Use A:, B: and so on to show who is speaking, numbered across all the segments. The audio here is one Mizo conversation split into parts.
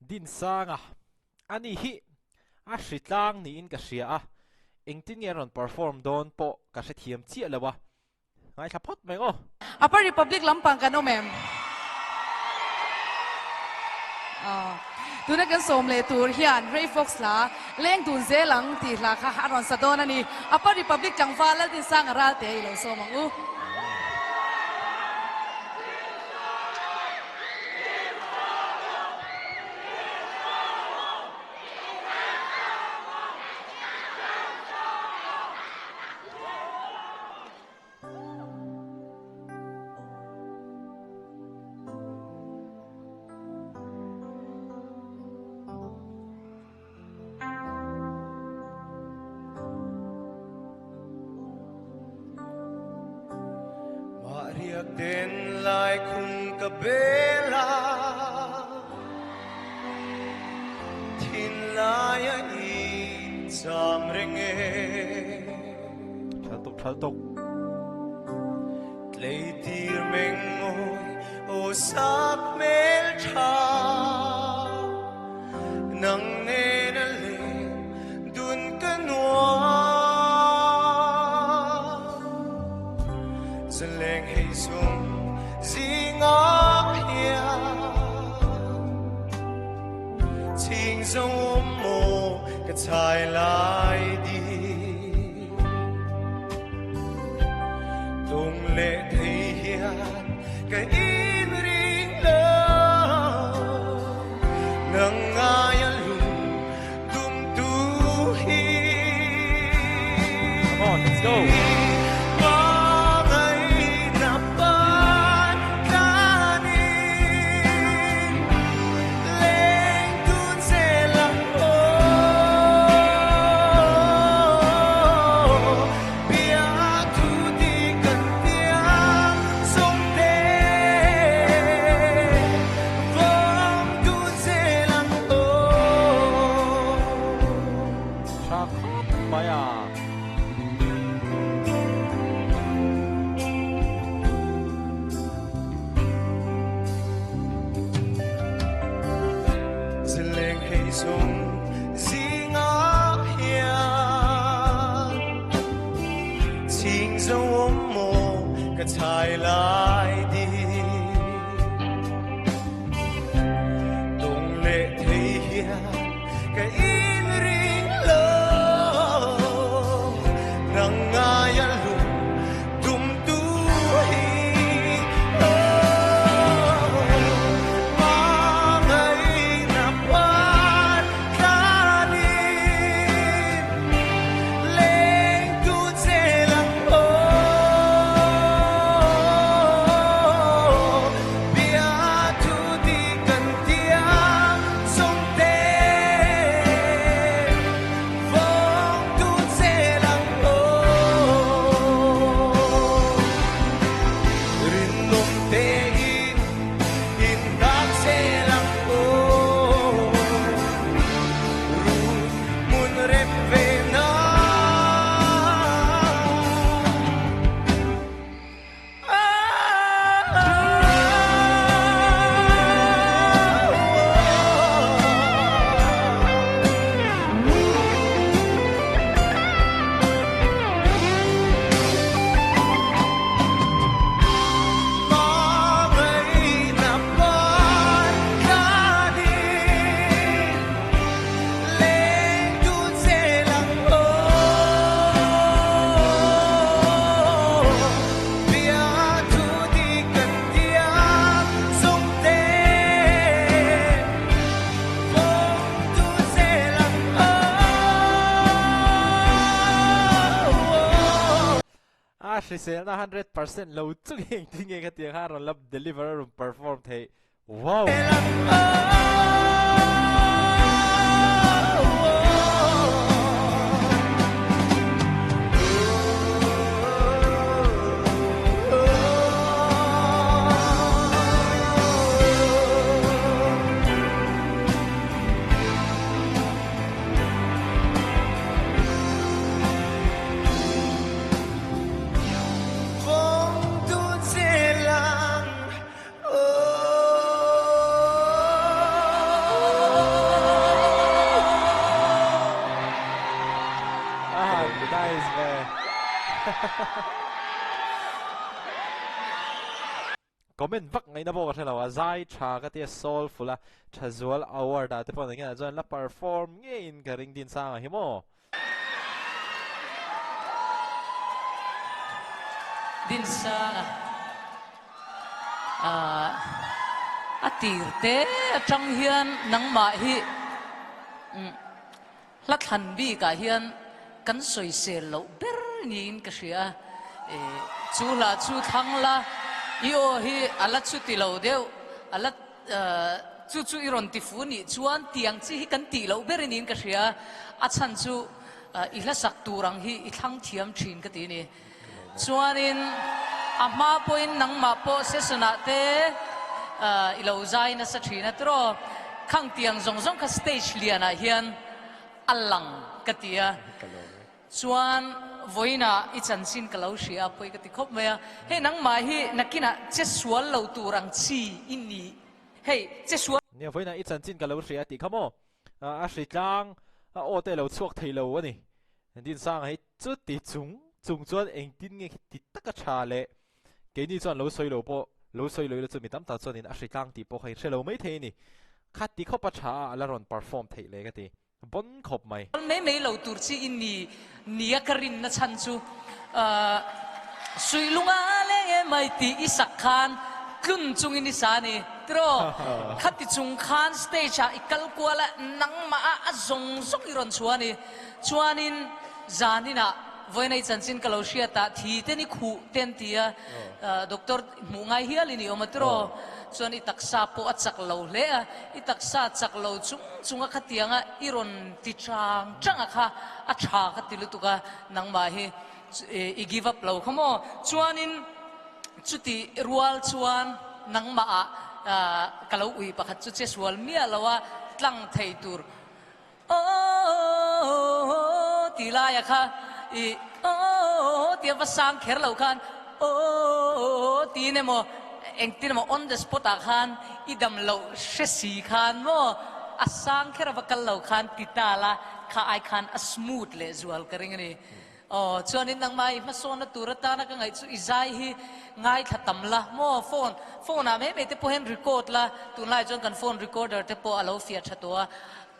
A: Dinsanga ani hi a hritlang niin ka hria a, engtin nge a rawn perform dawn pawh ka hrethiam chiah lo a, ngaithla phawt mai aw.
B: Upper Republic lampang kan awm em? Tuna kan sawm leh tur hian Ray Fox hla Leng dun zel ang tih hla kha a rawn sa dawn a ni. Upper Republic tlangval Laldinsanga Ralte i lo sawm ang u.
C: Mahriak den lai khum ka bela Thinlai a i cham reng e
A: Thal tuk thal tuk.
C: Tleitir meng mawi aw sak hmel tha Nang nen a leng dun ka nuam Zaleng hei sung zingah hian Chhing zo awm maw ka chhai lai di Tung leh thei hian ka inring lo Nang ngaia lung dum tu hi
A: Come on, let's go. Tha khawp mai a.
C: Zileng hei zung zingah hian Ching zo awm maw ka chhai lai di Tung leh thei hian ka inring lo Nang ngaia lung dum tu hi Oh Hmangaihna par tlanin Leng tu che lang aw Bia thu ti kan tiang sông te Vawng tu che lang aw Rinawm tein in dak che lang aw Run mun rem ve na.
A: A hriselna 100% lo chu engtin nge khatiang kha a rawn la deliver a rawn perform theih. Wow! Comment vak ngaihna pawh ka hre lo a, zai tha ka tia soulful a, Thazual award ah te pawh eng nge chuan la perform ngeiin ka ring Dinsanga hi maw.
B: Dinsanga ah a tir te atang hian nangmah hi umm Hla thlan bikah hian kan sawisel loh ber niin ka hria a, chu hla chu thlang la, i aw hi a la chuti lo deuh, a la chu chu i rawn ti fu nih chuan tiang chi hi kan tih loh ber niin ka hria a, a chhan chu i hla sak tur ang hi i thlang thiam thin ka ti a ni. Chuanin a hma pawhin nangmah pawh session ah te i lo zai nasa thin a tiraw? Khang tiang zawng zawng kha stage lian ah hian a lang ka ti a. Chuan vawiinah i chanchin ka lo hria a pawi ka ti khawp mai a. Hei nangmah hi nakinah che sual lo tur ang chi i ni. Hei che sual.
A: Nia vawiinah i chanchin ka lo hria a tih kha maw? A hritlang a aw te lo chhuak thei lo a ni. Dinsanga hi Chuti chung chung chuan engtin nge khi ti taka tha leh keini chuan lo sawi lo pawh lo sawi lo ila chu mi tam tak chuanin a hritlang tih pawh kha in hre lo mai thei a ni. Kha ti khawpa tha a a la rawn perform theih leh ka ti bon khawp mai.
B: Mai mai lo tur chi i ni nia ka rinna chhan chu suih lunga leng em mai tih i sak khan tlun chungin i sa a ni tiraw? Khati chung khan stage ah i kal kual a nangmah ah a zawng zawng i rawn chhuah a ni. Chuanin zaninah vawiinei chanchin ka lo hriat ah thi te ni khuh te an ti a, doctor hmuh ngai hialin i awm a tiraw? Chuan i taksa pawh a chak lo hle a, i taksa chak lo chung chunga khatianga i rawn ti chang chang a kha a tha ka ti lutuk a, nangmah hi i give up lo kha maw? Chuanin chuti rual chuan nangmah ah ka lo ui pakhat chu che sual miah lo a, tlang thei tur Aww tih laia kha i aww tia va sang kher lo khan aww tiin emaw engtin emaw on the spot ah khan i dam loh hre si khan maw a sang kher a va kal lo khan ti ta la kha ai khan a smooth leh zual ka ring a ni. Aw chuanin nangmah i hmasawnna tur atana ka ngaih chu i zai hi ngaithla tam la maw phone phone ah mai mai te pawh hian record la tunlai chuan kan phone recorder te pawh a lo fiah tha tawh a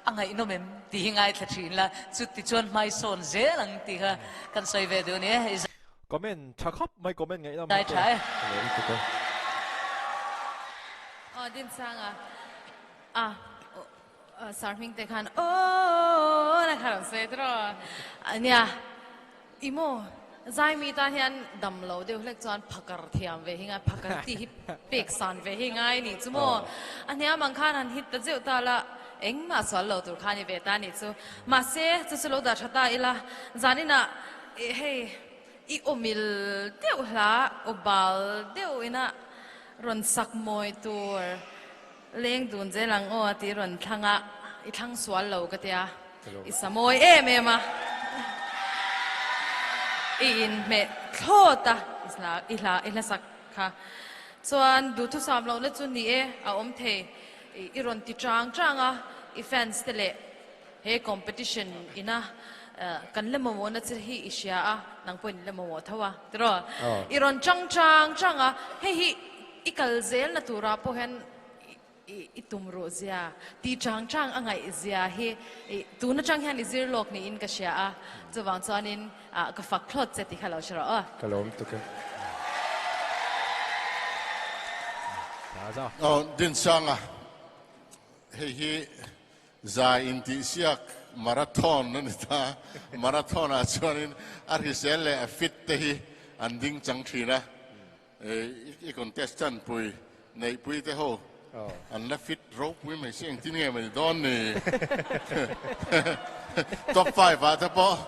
B: a ngaihnawm em tih hi ngaithla thin la chuti chuan hmaisawn zel ang tih kha kan sawi ve duh a ni e i zai
A: Comment tha khawp mai comment ngaihnawm
B: tha e.
D: Aw Dinsanga a. Sir hming te khan aww na kha lo sawi tiraw ania i maw zai mi tan hian dam lo deuh hlek chuan phakar thiam ve hi ngai phakar tih hi pek san ve hi ngai nih chu maw a hniam ang khan han hit ta zeuh ta la engmah sual lo tur kha ni ve ta nih chu mahse chu chu lo dah tha ta ila zaninah hei i awmil deuh hla aw bal deuh ina rawn sak mawi tur Leng dun zel ang aw tih rawn thlang a, i thlang sual lo ka tia, i sa mawi em em a, i inhmeh thlawt a i hla i hlasak kha. Chuan duhthusam lohna chu ni e, a awm thei, i rawn ti chang chang a, i fans te leh he competition ina kan la mamawhna che hi i hria a, nang pawhin i la mamawh tho a tiraw? I rawn chang chang chang a, hei hi I kal zelna turah pawh hian i tum ruh zia, ti chang chang a ngaih zia hi tun atang hian i zir lawk niin ka hria a, chuvang chuanin ka fak thlawt che tih kha lo hre rawh aw.
C: Ka lawm tuk e. Aw Dinsanga, hei hi zai intihsiak marathon a ni ta. Marathon ah chuanin a hrisel leh a fit te hi an ding chang thin a. I contestant pui neihpui te ho an la fit ropui mai si engtin nge mai dawn ni top 5 ah te pawh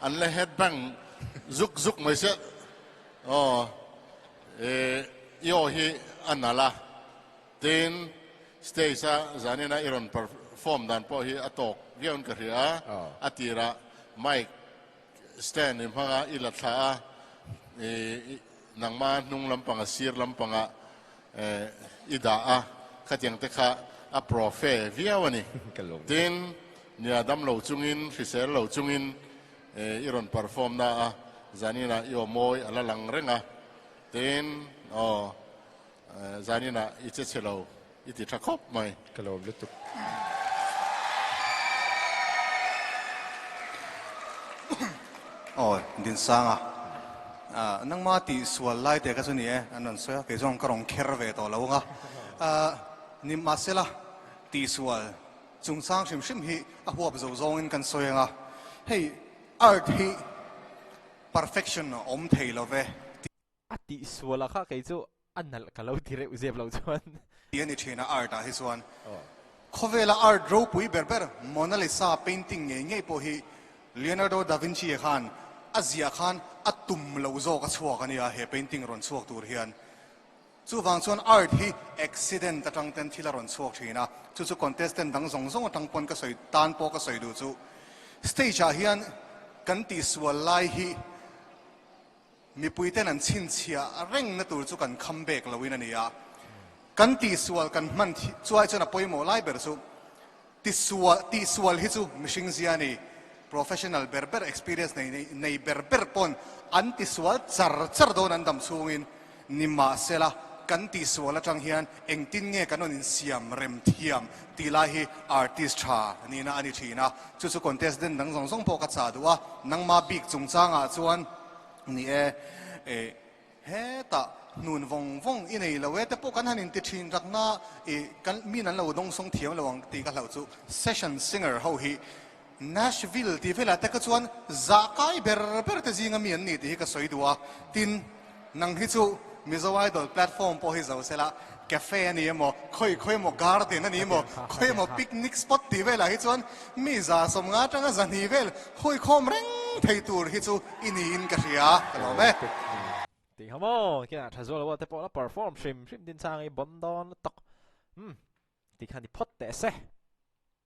C: an la head bang zuk zuk mai sia aw i aw hi a nalh a tin stage a zanina i rawn perform dan pawh hi a tawk viau in ka hria a a tirah mic Stand i hmanga i la thla a, i nangma hnung lampanga sir lampanga i dah a, khatiang te kha a profe viau a ni. Tin, nia dam lo chungin, hrisel lo chungin i rawn perform na a. Zaninah i aw mawi a la lang reng a, tin aw zaninah i che chhe lo i ti tha khawp mai.
E: Ka lawm lutuk.
F: Aw Dinsanga nangma tih sual lai te kha chu ni e an rawn sawi a, kei chuan ka rawn kher ve tawh lo ang a, nimahsela tihsual chungchang hrim hrim hi a huap zo zawngin kan sawi ang a, hei Art hi perfection a awm thei lo ve.
A: A tihsual ah kha kei chu a nalh ka lo ti reuh zep lo chuan.
F: Ti a ni thin a art ah hi chuan. Khawvela art ropui ber ber Mona Lisa painting ngei ngei pawh hi Leonardo da Vinci a khan a ziah khan a tum loh zawk a chhuak a nia he painting rawn chhuak tur hian. Chuvang chuan art hi accident atang ten thil a rawn chhuak thin a, chu chu contestant dang zawng zawng atang pawn ka sawi tan pawh ka sawi duh chu. Stage ah hian kan tihsual lai hi mipui ten an chhinchhiah reng na tur chu kan kham bek lo in a ni a. Kan tihsual kan hman chuai chuan a pawimawh lai ber chu tisual tihsual hi chu mihring zia a ni. Professional ber ber experience nei nei ber ber pawn an tisual char char dawn an dam chhungin Nimahsela, kan tihsual atang hian engtin nge kan rawn insiam rem thiam tih lai hi artist tha nihna a ni thin a, chu chu contest den dang zawng zawng pawh ka chah duh a, nangma bik chungchangah chuan ni e, eh hetah hnun vawng vawng i nei lo e te pawh kan han inti thin rakna ih kan min an lo dawngsawng thiam lo ang tih ka hlauh chu session singer ho hi Nashville tih velah te kha chuan zah kai ber ber te zinga mi an ni tih hi ka sawi duh a, tin, nang hi chu Mizo Idol platform pawh hi zo sela, cafe a ni emaw, khawi khawi emaw garden a ni emaw, khawi emaw picnic spot tih velah hi chuan mi 150 atanga 200 vel huikhawm reng thei tur hi chu i niin ka hria, ka lawm e.
A: Tih kha maw, kinah tha zual lo te pawh la perform hrim hrim din chang i bon dawn lutuk. Umm, tih kha ni phawt teh se.